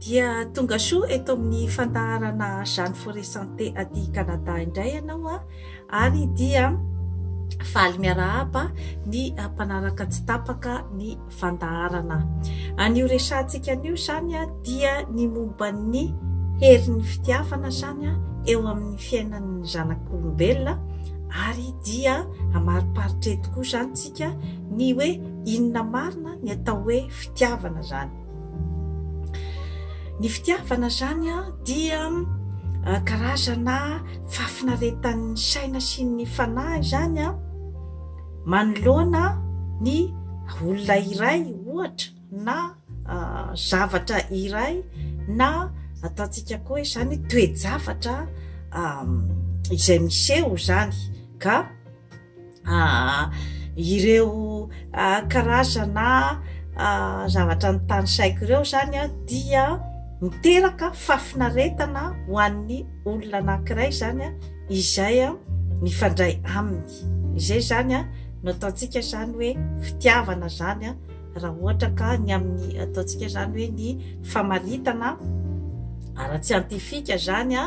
Dia tonga soa eto amin'ny fandaharana Jeanne Forêt Santé aty Canada indray ianao a, ary dia faly miarahaba ny mpanaraka tsy tapaka ny fandaharana. Anio resahantsika anio izany dia ny momba ny herin'ny fitiavana izany eo amin'ny fiainan'ny zanak'olombelona ary dia hamariparitra eto koa izany tsika ny hoe inona marina ny atao hoe fitiavana izany. Ny fitiavana izany dia karazana fahafinaretan'ny saina sy ny fanahy izany manoloana ny olona iray ohatra na zavatra iray na ataontsika koa hoe izany toe-javatra izay miseho izany ka Ireo karazana zavatra notanisaiko ireo izany dia miteraka fahafinaretana ho an'ny olona anankiray izany izay mifandray aminy. Izay izany no ataontsika izany hoe fitiavana izany raha ohatra ka ny amin'ny ataontsika izany hoe ny famaritana ara-tsiantifika izany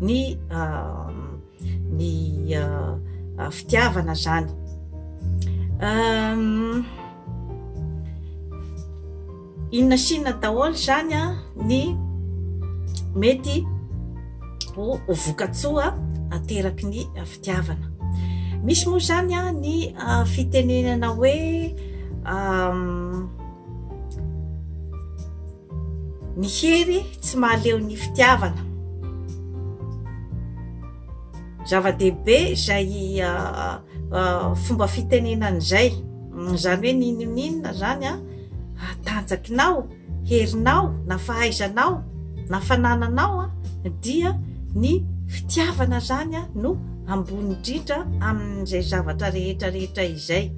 ny ny fitiavana zany. Inona sy inona daholo zany ny mety ho vokatsoa ateraky ny fitiavana. Misy moa zany ny fitenenana hoe Ny hery tsy mahaleo ny fitiavana. Zava-dehibe izay fomba fitenenana izay. Izany hoe n'inon'inona izany an, tanjakinao, herinao, na fahaizanao, na fanananao dia ny fitiavana izany no ambony indrindra amin'izay zavatra rehetra rehetra izay.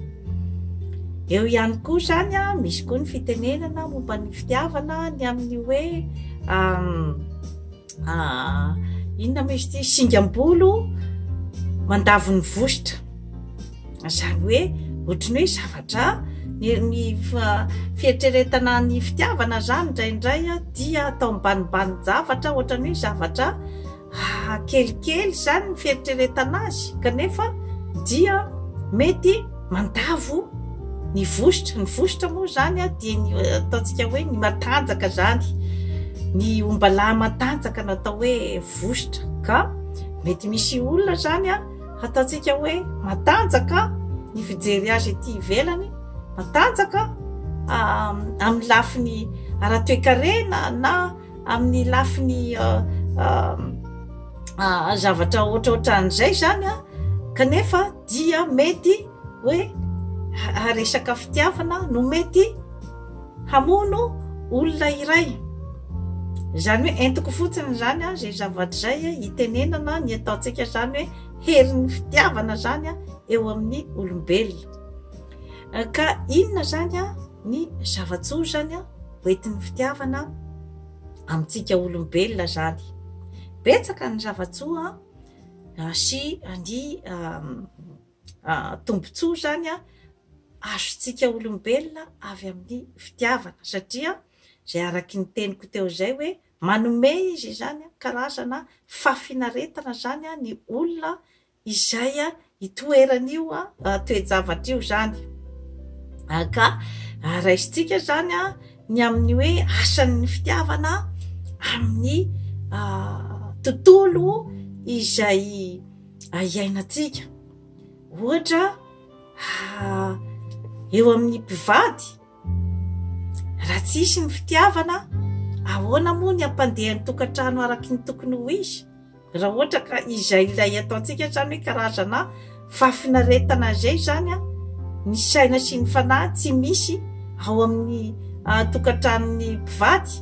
Eo ihany koa izany an, misy koa ny fitenenana momba ny fitiavana ny amin'ny hoe inona moa izy ity, singam-bolo mandavo ny vositra. Izany hoe ohatry ny hoe zavatra ny ny fieritreretana ny fitiavana izany indraindray dia atao ambanimbanin-javatra ohatran'ny hoe zavatra Ah, kelikely izany ny fieritreretana azy kanefa dia mety mandavo ny vositra. Ny vositra moa izany dia ny ataontsika hoe ny matanjaka izany. Ny ombalahy matanjaka no atao hoe vositra ka mety misy olona izany ataontsika hoe matanjaka ny fijery azy ety ivelany, matanjaka amin'ny lafiny ara-toekarena na amin'ny lafiny zavatra ohatraohatran'izay izany an, kanefa dia mety hoe resaka fitiavana no mety hamono olona iray. Izany hoe entiko fotsiny izany an, izay zavatra izay hitenenana ny ataontsika izany hoe herin'ny fitiavana izany an eo amin'ny olombelona. Ka inona izany an ny zava-tsoa izany an? Hoentin'ny fitiavana amintsika olombelona izany. Betsaka ny zava-tsoa sy ny tombontsoa izany azontsika olombelona avy amin'ny fitiavana satria izay araky ny teniko teo izay hoe manome izy izany karazana fahafinaretana izany ny olona Izay itoeran'io toe-javatra io izany. Ka raisintsika izany ny amin'ny hoe asan'ny fitiavana amin'ny tontolo izay iainantsika. Ohatra eo amin'ny mpivady, raha tsy hisy ny fitiavana, ahoana moa ny hampandeha ny tokantrano araky ny tokony ho izy? Raha ohatra ka izay ilay ataontsika izany hoe karazana fahafinaretana izay izany an, ny saina sy ny fanahy tsy misy ao amin'ny tokantranon'ny mpivady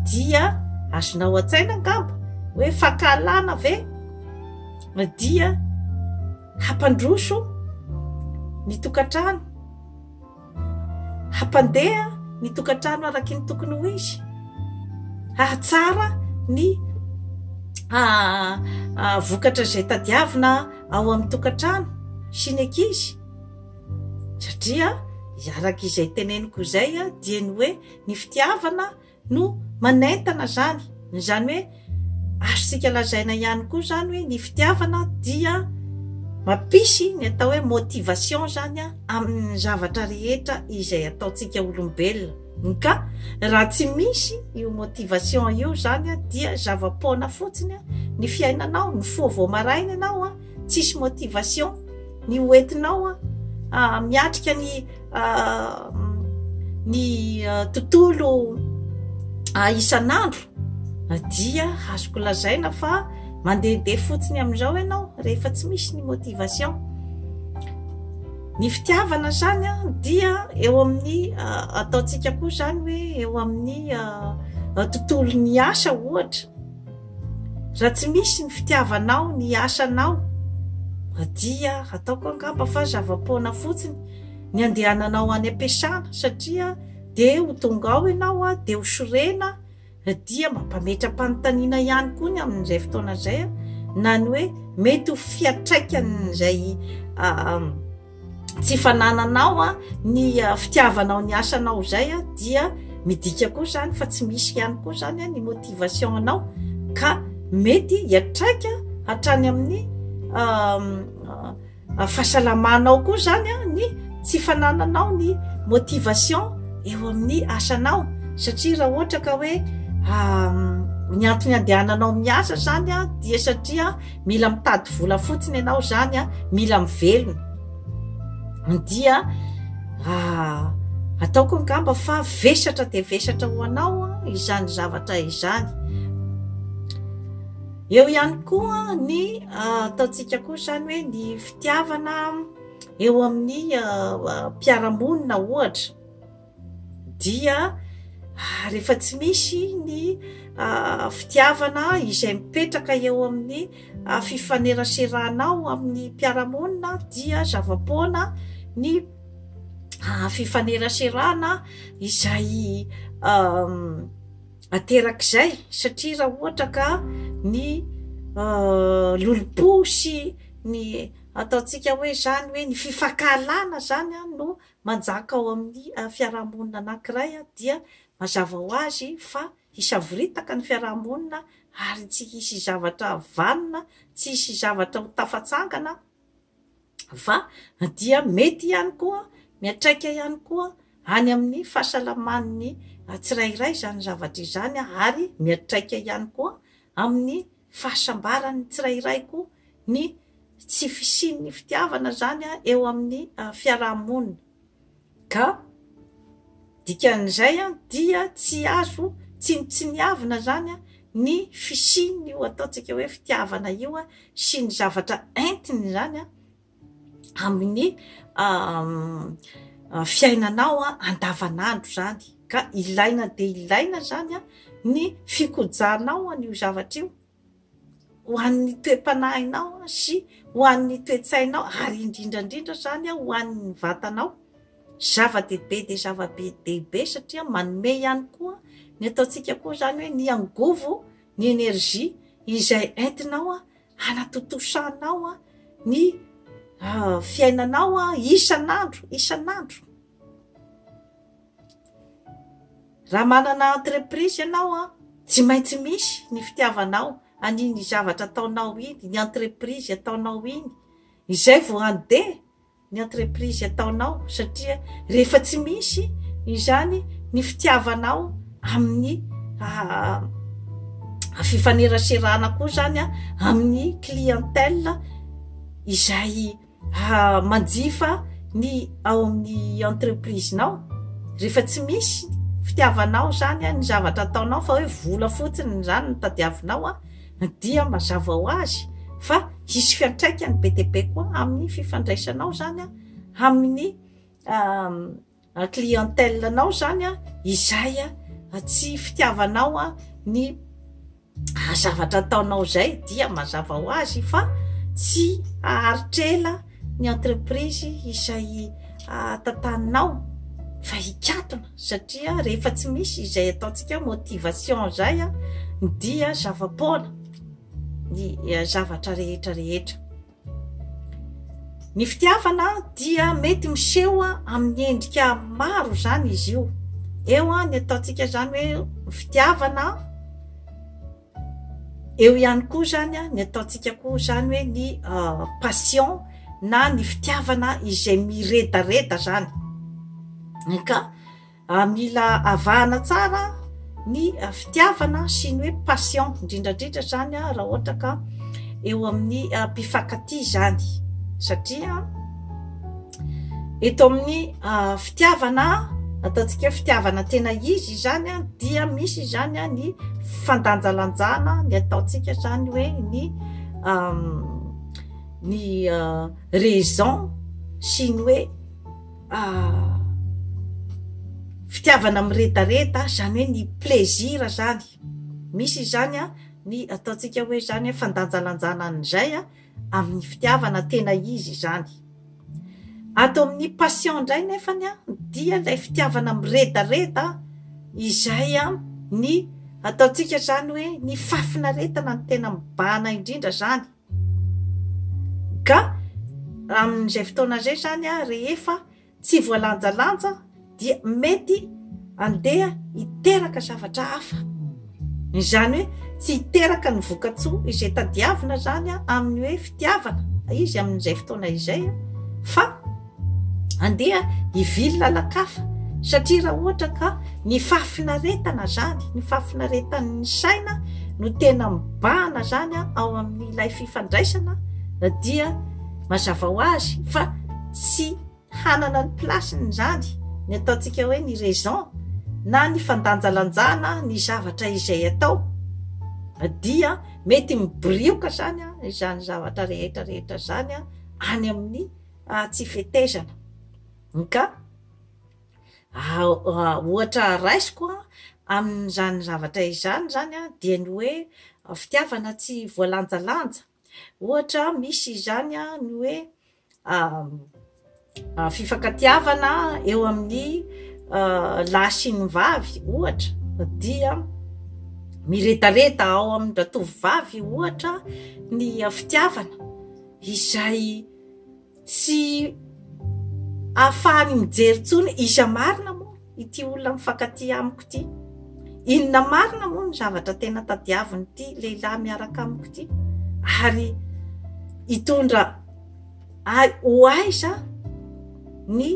dia azonao an-tsaina angamba hoe fankahalana ve dia hampandroso ny tokantrano. Hampandeha ny tokantrano araky ny tokony ho izy. Hahatsara ny vokatra izay tadiavina ao amin'ny tokantrano sy ny ankizy. Satria araka izay teneniko izay dia ny hoe ny fitiavana. no manentana izany. Izany hoe azontsika lazaina ihany koa izany hoe ny fitiavana dia mampisy ny atao hoe motivation izany amin'ny zavatra rehetra izay ataontsika olombelona. Ka raha tsy misy io motivation io izany dia zava-poana fotsiny ny fiainanao, mifoha vao maraina ianao tsisy motivation ny ho entinao miatrika ny ny tontolo isan'andro dia azoko lazaina fa mandehandeha fotsiny amin'izao ianao rehefa tsy misy ny motivation. Ny fitiavana izany dia eo amin'ny ataontsika koa izany hoe eo amin'ny tontolon'ny asa ohatra. Raha tsy misy ny fitiavanao ny asanao dia ataoko angamba fa zava-poana fotsiny ny andehananao any am-piasana satria dia ho tonga ao ianao dia ho sorena dia mampametra-panontaniana ihany koa ny amin'izay fotoana izay na ny hoe mety ho fiantraikan'izay tsy fanananao ny fitiavanao ny asanao izay dia midika koa izany fa tsy misy ihany koa izany ny motivation anao ka mety hiatraika hatrany amin'ny fahasalamanao koa izany ny tsy fanananao ny motivation eo amin'ny asanao satria raha ohatra ka hoe ny antony andehananao miasa izany dia satria Mila mitady vola fotsiny ianao izany an, mila mivelona. Dia ataoko angamba fa vesatra dia vesatra ho anao izany zavatra izany. Eo ihany koa ny ataontsika koa izany hoe ny fitiavana eo amin'ny mpiara-monina ohatra. dia rehefa tsy misy ny fitiavana izay mipetraka eo amin'ny fifaneraseranao amin'ny mpiara-monina dia zava-poana ny fifaneraserana izay aterak'izay satria raha ohatra ka ny lolompo sy ny ataontsika hoe izany hoe ny fifankahalana izany no manjaka ao amin'ny fiarahamonina anankiray dia mazava ho azy fa hisavoritaka ny fiarahamonina ary tsy hisy zavatra vanona, tsy hisy zavatra ho tafatsangana fa dia mety ihany koa, miantraika ihany koa any amin'ny fahasalaman'ny tsirairay izany zavatra izany ary miantraika ihany koa amin'ny fahasambaran'ny tsirairay koa ny tsy fisian'ny fitiavana izany eo amin'ny fiaraha-monina. Ka dikan'izay dia tsy azo tsinontsiniavina izany ny fisian'io ataontsika hoe fitiavana io sy ny zavatra entiny izany amin'ny fiainanao andavanandro izany. Ka ilaina dia ilaina izany ny fikojanao an'io zavatra io. ho an'ny toe-panahinao sy ho an'ny toe-tsainao ary indrindra indrindra izany ho an'ny vatanao. Zava-dehibe dia zava-dehibe satria manome ihany koa ny ataontsika koa izany hoe ny angovo, ny énergie izay entinao hanatontosanao ny fiainanao isan'andro isan'andro. Raha manana entreprise ianao an, tsy maintsy misy ny fitiavanao an'iny zavatra ataonao iny, ny entreprise ataonao iny. Izay vao handeha ny entreprise ataonao satria rehefa tsy misy izany ny fitiavanao amin'ny fifaneraserana koa izany amin'ny clientèle izay manjifa ny ao amin'ny entreprise-nao, rehefa tsy misy fitiavanao izany ny zavatra ataonao fa hoe vola fotsiny izany no tadiavinao dia mazava ho azy fa hisy fiantraikany be dia be koa amin'ny fifandraisanao izany amin'ny clientèle-nao izany izay tsy fitiavanao ny zavatra ataonao izay dia mazava ho azy fa tsy haharitra ela ny entreprise izay tantaninao fa hikatona satria rehefa tsy misy izay ataontsika motivation izay dia zava-poana ny zavatra rehetra rehetra. Ny fitiavana dia mety miseho amin'ny endrika maro izany izy io. Eo ny ataontsika izany hoe fitiavana, eo ihany koa izany ny ataontsika koa izany hoe ny passion na ny fitiavana izay miredareda izany. Ka mila avahana tsara ny fitiavana sy ny hoe passion, indrindra indrindra izany raha ohatra ka eo amin'ny mpifankatia izany, satria eto amin'ny fitiavana, ataontsika hoe fitiavana tena izy izany dia misy izany ny fandanjalanjana ny ataontsika izany hoe ny ny raison sy ny hoe fitiavana miredareda, izany hoe ny plaisir izany. Misy izany ny ataontsika hoe izany hoe fandanjalanjana an'izay amin'ny fitiavana tena izy izany. Ato amin'ny passion indray nefany dia ilay fitiavana miredareda izay ny ataontsika izany hoe ny fahafinaretana no tena mibahana indrindra izany. Ka amin'izay fotoana izay izany rehefa tsy voalanjalanja dia mety andeha hiteraka zavatra hafa. Izany hoe tsy hiteraka ny vokatsoa izay tadiavina izany amin'ny hoe fitiavana izy amin'izay fotoana izay fa andeha hivily lalan-kafa satria raha ohatra ka ny fahafinaretana izany, ny fahafinaretan'ny saina no tena mibahana izany ao amin'ilay fifandraisana dia mazava ho azy fa tsy hanana ny place-ny izany ny ataontsika hoe ny raison na ny fandanjalanjana ny zavatra izay atao dia mety mibirioka izany izany zavatra rehetra rehetra izany any amin'ny tsy fetezana. Ka ohatra raisiko amin'izany zavatra izany izany dia ny hoe fitiavana tsy voalanjalanja. Ohatra misy izany ny hoe fifankatiavana eo amin'ny lahy sy ny vavy ohatra dia miredareda ao amin-dratovovavy ohatra ny fitiavana izay tsy ahafahany mijery intsony iza marina moa ity olona mifankatia amiko ity. Inona marina moa ny zavatra tena tadiavin'ity lehilahy miaraka amiko ity? Ary hitondra ahy ho aiza ny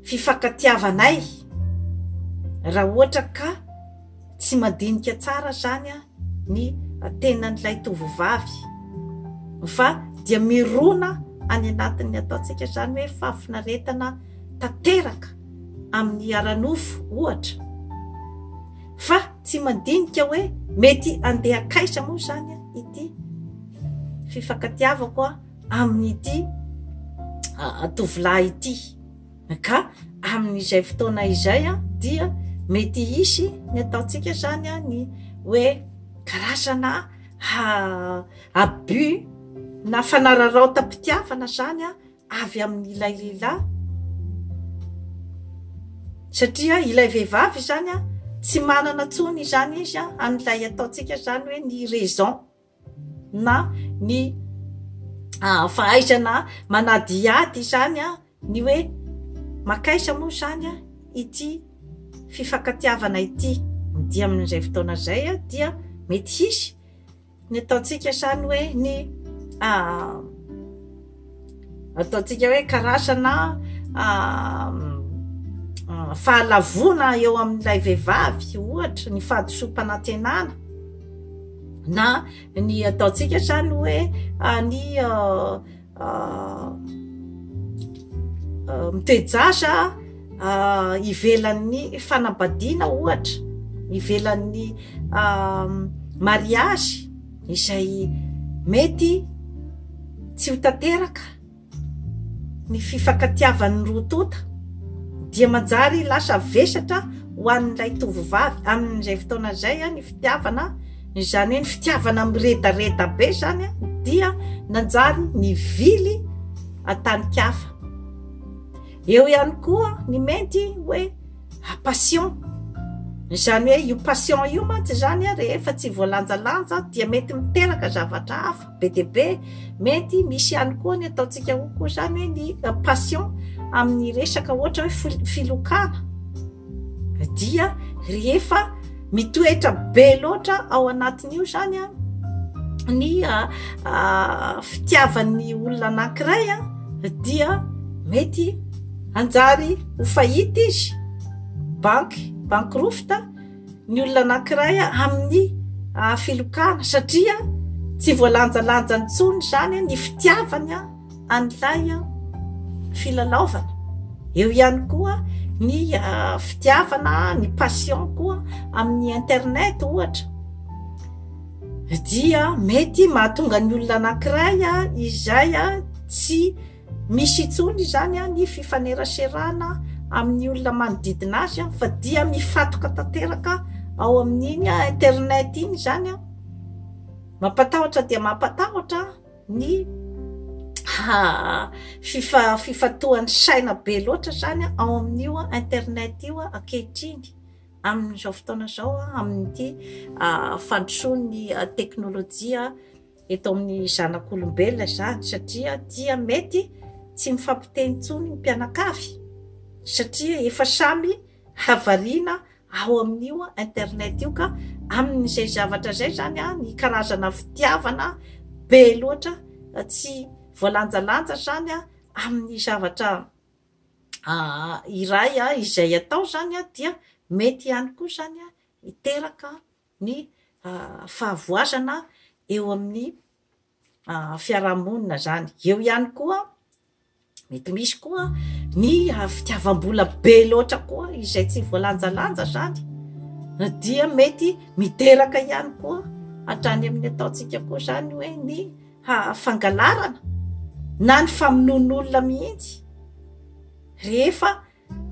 fifankatiavanay raha ohatra ka tsy mandinika tsara izany ny tenan'ilay tovovavy fa dia mirona any anatin'ny ataontsika izany hoe fahafinaretana tanteraka amin'ny ara-nofo ohatra fa tsy mandinika hoe mety andeha kaiza moa izany ity fifankatiavako amin'ity tovolahy ity. Ka amin'izay fotoana izay dia mety hisy ny ataontsika izany ny hoe karazana abus na fanararaotam-pitiavana izany avy amin'ilay lehilahy satria ilay vehivavy izany tsy manana intsony izany izy an'ilay ataontsika izany hoe ny raison. na ny fahaizana manadihady izany ny hoe makaiza moa izany ity fifankatiavana ity. Dia amin'izay fotoana izay dia mety hisy ny ataontsika izany hoe ny ataontsika hoe karazana fahalavoana eo amin'ilay vehivavy ohatra ny fahadisoam-panantenana na ny ataontsika izany hoe ny mitoe-jaza ivelan'ny fanambadiana ohatra ivelan'ny mariazy izay mety tsy ho tanteraka ny fifankatiavan'ny roa tonta dia manjary lasa vesatra ho an'ilay tovovavy amin'izay fotoana izay ny fitiavana izany hoe ny fitiavana miredareda be izany dia nanjary nivily an-tanin-kafa. Eo ihany koa ny mety hoe passion, izany hoe io passion io mantsy izany rehefa tsy voalanjalanja dia mety miteraka zavatra hafa be dia be, mety misy ihany koa ny ataontsika ho koa izany hoe ny passion amin'ny resaka ohatra hoe filokana dia rehefa mitoetra be loatra ao anatin'io izany a ny fitiavan'ny olona anankiray a dia mety hanjary ho fahita izy, banky, bankirovitra ny olona anankiray amin'ny filokana satria tsy voalanjalanja intsony izany ny fitiavany an'ilay filalaovana. Eo ihany koa ny fitiavana, ny passion koa amin'ny internet ohatra dia mety mahatonga ny olona anankiray izay tsy Misy intsony izany ny fifaneraserana amin'ny olona manodidina azy fa dia mifatoka tanteraka ao amin'iny internet iny izany. Mampatahotra dia mampatahotra ny fifantohan'ny saina be loatra izany ao amin'io internet io ankehitriny. Amin'izao fotoana izao, amin'ity fandrosoan'ny teknolojia eto amin'ny zanak'olombelona izany satria dia mety tsy mifampiteny intsony ny mpianakavy satria efa samy havariana ao amin'io internet io ka amin'izay zavatra izay izany a ny karazana fitiavana be loatra tsy voalanjalanja izany a amin'ny zavatra iray izay atao izany a dia mety ihany koa izany a hiteraka ny fahavoazana eo amin'ny fiarahamonina zany. Eo ihany koa, mety misy koa ny fitiavam-bola be loatra koa izay tsy voalanjalanja zany dia mety miteraka ihany koa hatrany amin'ny ataontsika koa zany hoe ny fangalarana na ny famonoan'olona mihitsy rehefa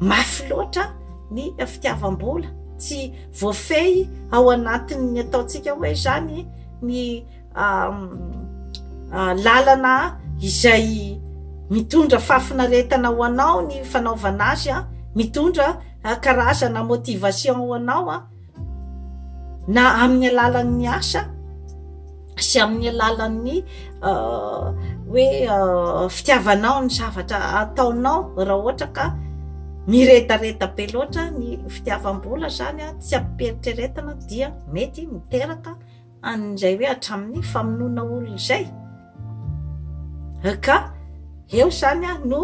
Mafy loatra ny fitiavam-bola, tsy voafehy ao anatin'ny ataontsika hoe izany ny lalana izay mitondra fahafinaretana ho anao ny fanaovana azy, mitondra karazana motivation ho anao na amin'ny alalan'ny asa. sy amin'ny alalan'ny hoe fitiavanao ny zavatra ataonao raha ohatra ka miredareda be loatra ny fitiavam-bola zany a tsy ampiheritreretina dia mety miteraka an'izay hoe hatramin'ny famonoana olona izay. Ka eo izany no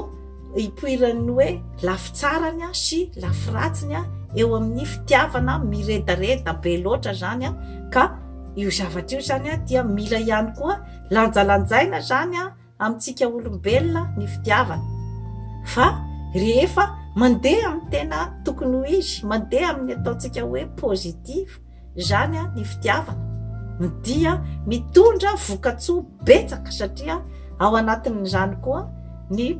ipoiran'ny hoe lafy tsarany sy lafy ratsiny eo amin'ny fitiavana miredareda be loatra izany ka io zavatra io izany dia mila ihany koa lanjalanjaina izany amintsika olombelona ny fitiavana fa rehefa mandeha amin'ny tena tokony ho izy, mandeha amin'ny ataontsika hoe positif Izany ny fitiavana dia mitondra vokatsoa betsaka satria ao anatin'izany koa ny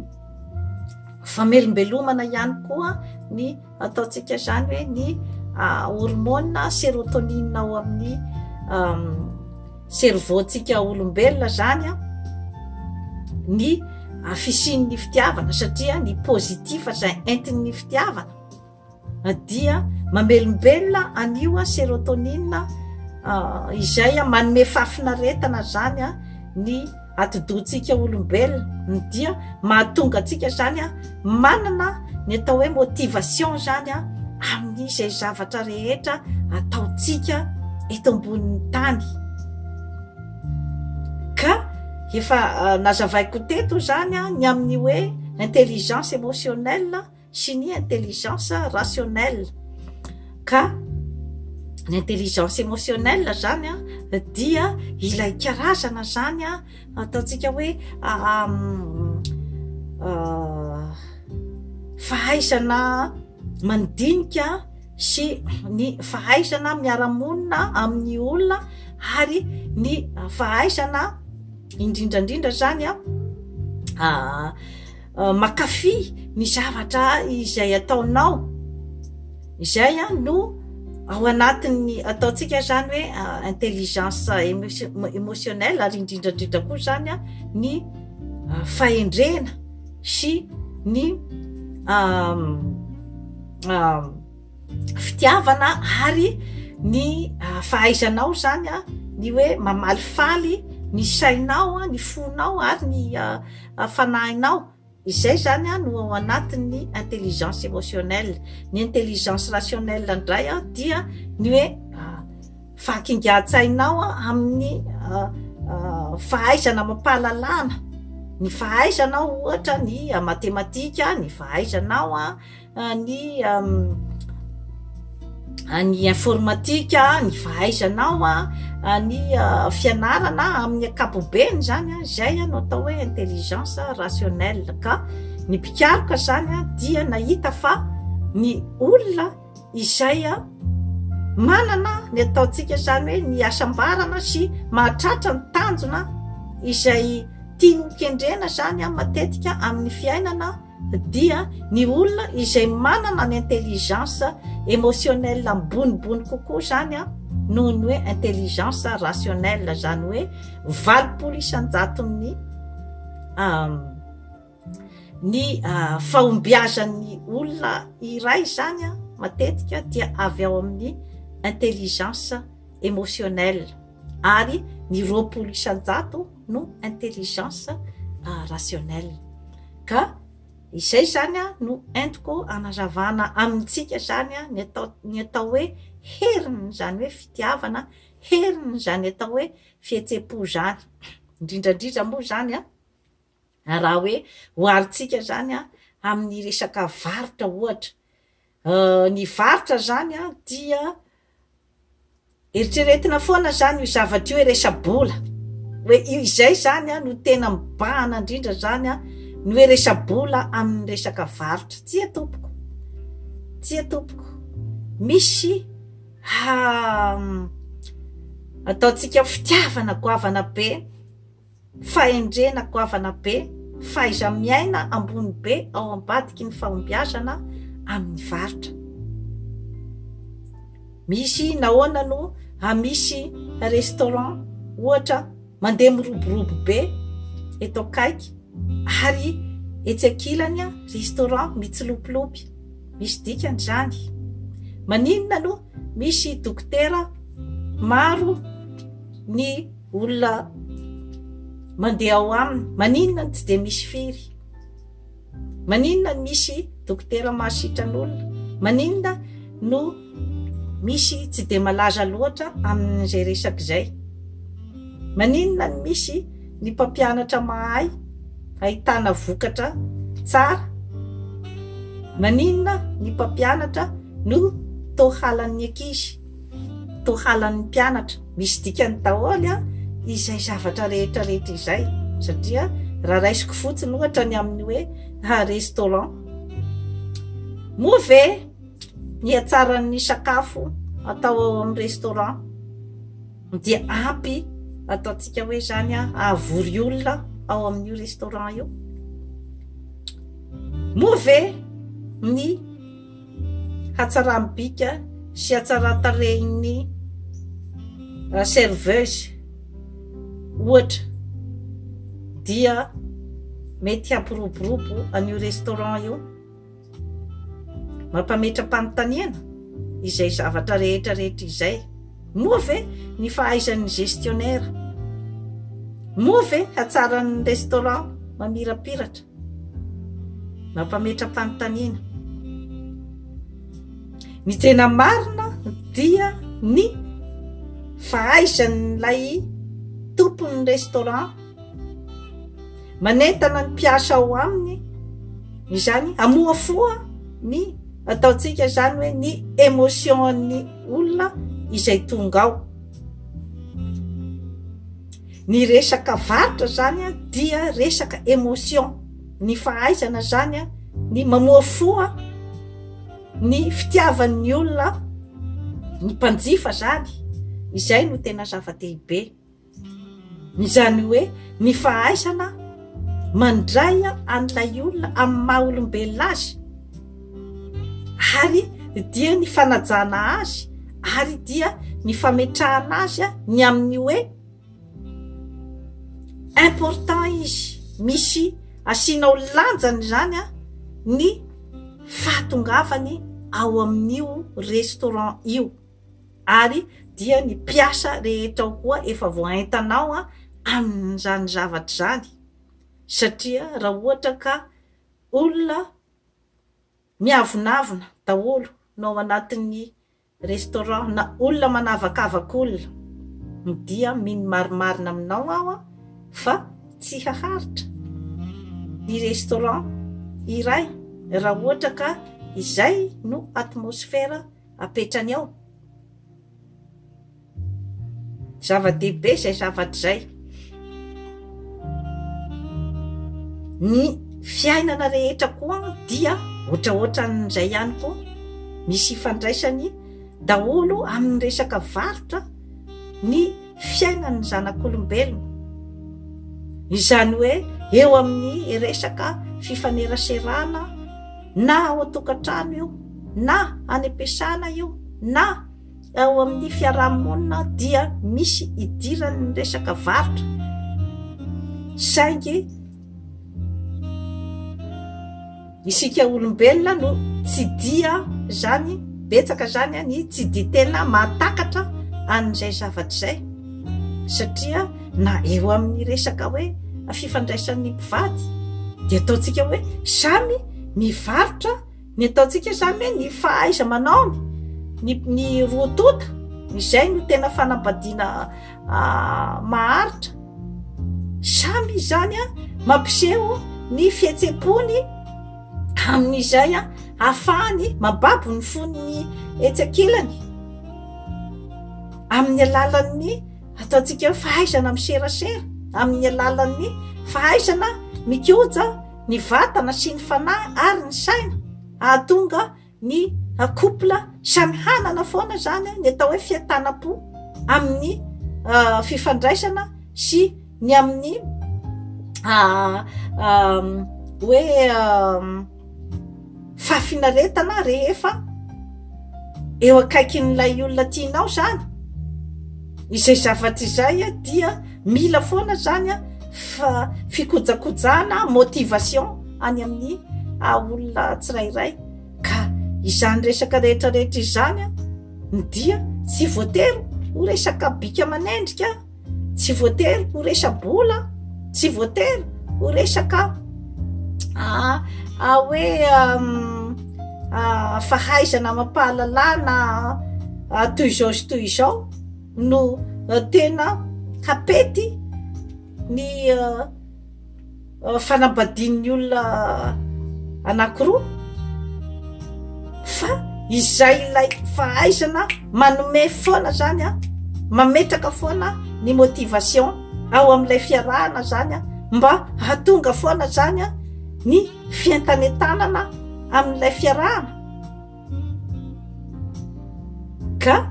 famelombelomana ihany koa ny ataontsika izany hoe ny hormone sérotonine ao amin'ny cerveau-ntsika olombelona izany ny fisian'ny fitiavana satria ny positif izay entin'ny fitiavana dia mamelombelona an'io sérotonine izay manome fahafinaretana zany ny atidohantsika olombelona dia mahatonga antsika zany manana ny atao hoe motivation zany amin'izay zavatra rehetra ataontsika eto ambonin'ny tany ka efa nazavaiko teto zany ny amin'ny hoe intelligence émotionnelle sy ny intelligence rationnelle ka ny intelligence émotionnelle zany a dia ilay karazana zany a ataontsika hoe fahaizana mandinika sy ny fahaizana miara-monina amin'ny olona ary ny fahaizana indrindra indrindra zany a Mankafy ny zavatra izay ataonao. Izay no ao anatin'ny ataontsika izany hoe intelligence émotionnelle ary indrindra indrindra koa izany ny fahendrena sy ny fitiavana ary ny fahaizanao izany ny hoe mamalifaly ny sainao, ny fonao ary ny fanahinao. Izay izany no ao anatin'ny intelligence émotionnelle. Ny intelligence rationnelle indray dia ny hoe fahakingan-tsainao amin'ny fahaizana amam-pahalalana, ny fahaizanao ohatra ny matematika, ny fahaizanao ny ny informatika, ny fahaizanao ny fianarana amin'ny ankapobeny izany, izay no atao hoe intelligence rationnelle. Ka ny mpikaroka izany dia nahita fa ny olona izay manana ny ataontsika izany hoe ny hasambarana sy mahatratra ny tanjona izay tiany hokendrena izany matetika amin'ny fiainana dia ny olona izay manana ny intelligence émotionnelle ambonimbony kokoa izany noho ny hoe intelligence rationnelle, izany hoe 80 isan-jaton'ny ny fahombiazan'ny olona iray izany matetika dia avy ao amin'ny intelligence émotionnelle ary ny 20 isan-jato no intelligence rationnelle. Ka izay izany no entiko hanazavana amintsika izany ny atao, ny atao hoe heriny izany hoe fitiavana, heriny izany atao hoe fihetseham-po izany. Indrindra indrindra moa izany an, raha hoe oharintsika izany an amin'ny resaka varotra ohatra. Ny varotra izany an dia Eritreretina foana izany io zavatra io hoe resa-bola. Hoe izay izany no tena mibahana indrindra izany ny hoe resa-bola amin'ny resaka varotra. Tsia tompoko. Tsia tompoko. Misy ataontsika fitiavana goavana be. Fahendrena goavana be, fahaiza-miaina ambony be ao ambadiky ny fahombiazana amin'ny varotra. Misy nahoana no misy restaurant ohatra mandeha miroborobo be eto akaiky ary etsy ankilany restaurant mitsilopilopy. Misy dikany izany. Maninona no misy dokotera maro ny olona mandeha ao aminy, maninona no tsy dia misy firy? Maninona no misy dokotera mahasitrana olona? Maninona no misy tsy dia malaza loatra amin'izay resaka izay? Maninona no misy ny mpampianatra mahay ahitana vokatra tsara? Maninona ny mpampianatra no toa halan'ny ankizy? Toa halan'ny mpianatra. Misy dikany daholo izay zavatra rehetra rehetra izay satria raha raisiko fotsiny ohatra ny amin'ny hoe restaurant, moa ve ny hatsaran'ny sakafo atao ao amin'ny restaurant dia ampy ataontsika hoe izany hahavory olona ao amin'io restaurant io? Moa ve ny hatsaran'ny bika sy hatsaran-tarehin'ny serveuse ohatra dia mety hampiroborobo an'io restaurant io. Mampametra-panontaniana izay zavatra rehetra rehetra izay. Moa ve ny fahaizan'ny gestionnaire? Moa ve hatsaran'ny restaurant mamirapiratra? Mampametra-panontaniana. Ny tena marina dia ny fahaizan'ilay tompon'ny restaurant manentana ny mpiasa ao aminy izany hamohafoha ny ataontsika izany hoe ny émotion-n'ny olona izay tonga ao. Ny resaka varotra zany dia resaka émotion, ny fahaizana zany ny mamohafoha ny fitiavan'ny olona ny mpanjifa zany, izay no tena zava-dehibe. Izany hoe ny fahaizana mandray an'ilay olona amin'ny maha olombelona azy ary dia ny fanajana azy ary dia ny fametrahana azy ny amin'ny hoe important izy, misy asianao lanjany izany ny fahatongavany ao amin'io restaurant io ary dia ny mpiasa rehetra ao koa efa voaentanao amin'izany zavatra izany satria raha ohatra ka. olona miavonavona daholo no ao anatin'ny restaurant na olona manavakavaka olona dia mino marimarina aminao aho fa tsy haharitra ny restaurant iray raha ohatra ka izay no atmosfera apetrany ao. Zava-dehibe izay zavatra izay. Ny fiainana rehetra koa dia ohatraohatran'izay ihany koa. Misy ifandraisany daholo amin'ny resaka varotra ny fiainan'ny zanak'olombelona. Izany hoe eo amin'ny resaka fifaneraserana na ao an-tokantrano io na any am-piasana io na Ao amin'ny fiarahamonina dia misy idiran'ny resaka varotra, saingy isika olombelona no tsy dia zany betsaka zany ny tsy dia tena mahatakatra an'izay zavatra izay, satria na eo amin'ny resaka hoe fifandraisan'ny mpivady dia ataontsika hoe samy mivarotra Ny ataontsika izany hoe ny fahaiza-manaony, ny ny roa tonta, izay no tena fanambadiana maharitra. Samy izany mampiseho ny fihetsem-pony amin'izay ahafahany mambabo ny fon'ny etsy ankilany amin'ny alalan'ny ataontsika hoe fahaizana miserasera, amin'ny alalan'ny fahaizana mikoja ny vatana sy ny fanahy ary ny saina hahatonga ny couple samy hanana foana zany ny atao hoe fiatanam-po amin'ny fifandraisana sy ny amin'ny hoe fahafinaretana rehefa eo akaikin'ilay olona tianao zany. Izay zavatra izay dia mila foana zany fa fikojakojana motivation any amin'ny olona tsirairay. Ka izany resaka rehetra rehetra izany dia tsy voatery ho resaka bika aman'endrika, tsy voatery ho resa-bola, tsy voatery ho resaka hoe fahaizana amam-pahalalana toy izao sy toy izao no tena hapety ny fanambadian'ny olona anankiroa fa izay ilay fahaizana manome foana zany a, mametraka foana ny motivation ao amin'ilay fiarahana zany a, mba hahatonga foana zany a ny fientanentanana amin'ilay fiarahana. Ka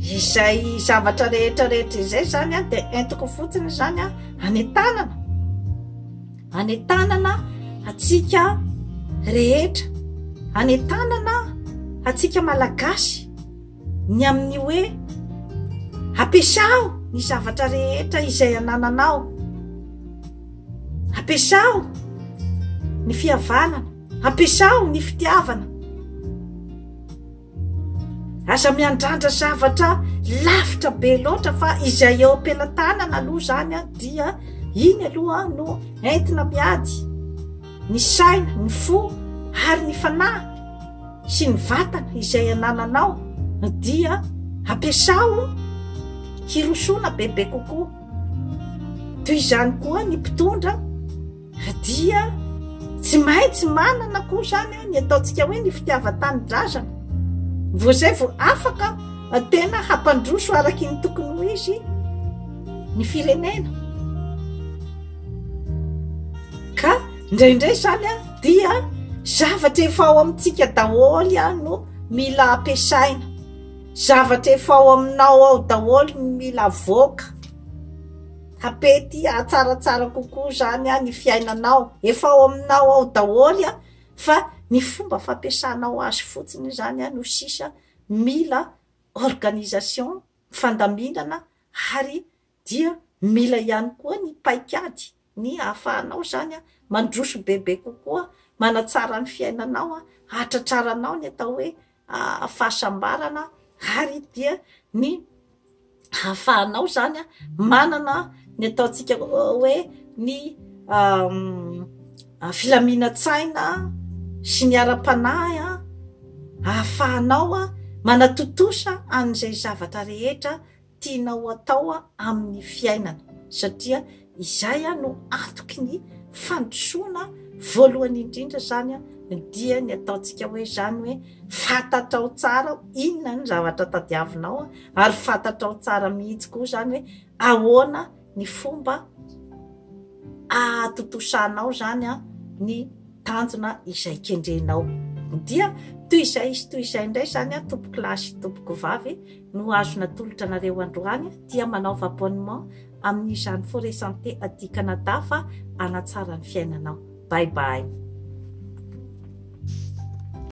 izay zavatra rehetra rehetra izay zany a dia entiko fotsiny zany a anentanana, anentanana antsika rehetra, anentanana antsika malagasy ny amin'ny hoe ampiasao ny zavatra rehetra izay anananao, ampiasao ny fihavanana, Ampiasao ny fitiavana. Aza miandrandra zavatra lavitra be loatra fa izay eo am-pelatanana aloha izany dia iny aloha no entina miady. Ny saina, ny fo ary ny fanahy sy ny vatana izay anananao dia ampiasao hirosoana bebe kokoa. Toy izany koa ny mpitondra. Dia tsy maintsy manana koa izany ny ataontsika hoe ny fitiavan-tanindrazana. Vao izay vao afaka tena hampandroso araky ny tokony ho izy ny firenena. Ka indraindray izany dia zavatra efa ao amintsika daholo no mila ampiasaina. Zavatra efa ao aminao ao daholo no mila avoaka. Hapety hahatsaratsara kokoa izany ny fiainanao. Efa ao aminao ao daholo fa ny fomba fampiasanao azy fotsiny izany no sisa mila organisation, fandaminana ary dia mila ihany koa ny paikady ny ahafahanao izany mandroso bebe kokoa, manatsara ny fiainanao, hahatratraranao ny atao hoe fahasambarana ary dia ny ahafahanao izany manana ny ataontsika hoe ny. filaminan-tsaina sy ny ara-panahy ahafahanao manatontosa an'izay zavatra rehetra tianao atao amin'ny fiainana satria izay no antoky ny fandrosoana voalohany indrindra izany dia ny ataontsika hoe izany hoe fantatrao tsara inona ny zavatra tadiavinao ary fantatrao tsara mihitsy koa izany hoe ahoana ny fomba ahatontosanao izany ny tanjona izay kendrenao. Dia toy izay sy toy izay indray izany tompoko lahy sy tompoko vavy no azo natolotra anareo androany dia manaova abonnement amin'izany Forêt Santé aty Canada fa hanatsara ny fiainanao. Bye bye.